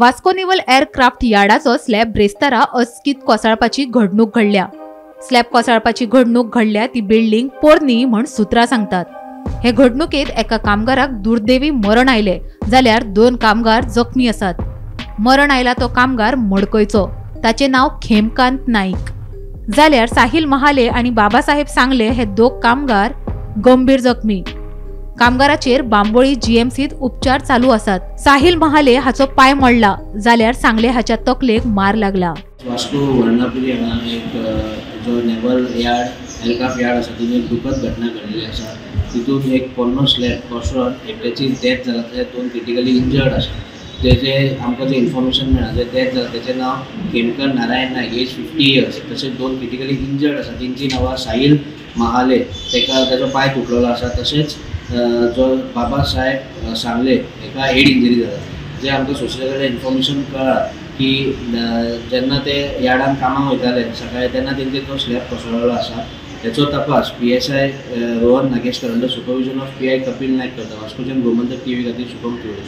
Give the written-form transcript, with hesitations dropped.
Vasco naval aircraft यार्डाचो slab ब्रेस्तारा अचकीत कोसळपाची घडणूक घडल्या. स्लॅब कोसळपाची घडणूक घडल्या ती बिल्डिंग पोरणी म्हण सुत्रां सांगतात. हे घडणुकेत एका कामगाराक दुर्दैवी मरण आयले जाल्यार 2 कामगार जखमी आसात. मरण आयला तो कामगार मडकयचो, ताचें नांव खेमकांत नाईक. जाल्यार साहिल महाले आनी बाबासाहेब सांगले हे 2 कामगार गंभीर जखमी. कामगाराचेर बांबोळी जीएमसीत उपचार चालू आसात. साहिल महाले हाचो पाय मोडला जाल्यार सांगले हाच्या तकलेक मार लागला. वास्को वर्णापुरी हांगा एक जो नेव्हल यार्ड एअरक्राफ्ट यार्ड आसा तितून एक दुखद घटना घडलेली आसा. तितून एक पोन्नो स्लॅब कोसळून एकट्याची डेथ जाला, तशेंच 2 क्रिटिकली इंजर्ड आसा. तेजे आमकां जें इन्फॉर्मेशन मेळ्ळां जे डेथ जाला तेचें नांव खेमकर नारायण नायक, एज 50 इयर्स. तशेंच 2 क्रिटिकली इंजर्ड आसा तेंची नांवां साहिल महाले, तेका तेजो पांय तुटलेलो आसा. तशेंच जो बाबा साहेब सांगले हेका हेड इंजरी जाला. जे आमकां सोशल कडल्यान इन्फॉर्मेशन कळ्ळां की जेन्ना ते यार्डान कामाक वयताले सकाळी तेन्ना तेंचेर तो स्लॅब कोसळ्ळो आसा. हेचो तपास PSI Rohan Nageshkar under supervision of PI Kapil Naik करता. वास्कोच्यान गोमंतक टीव्ही खातीर शुभम तिवरी.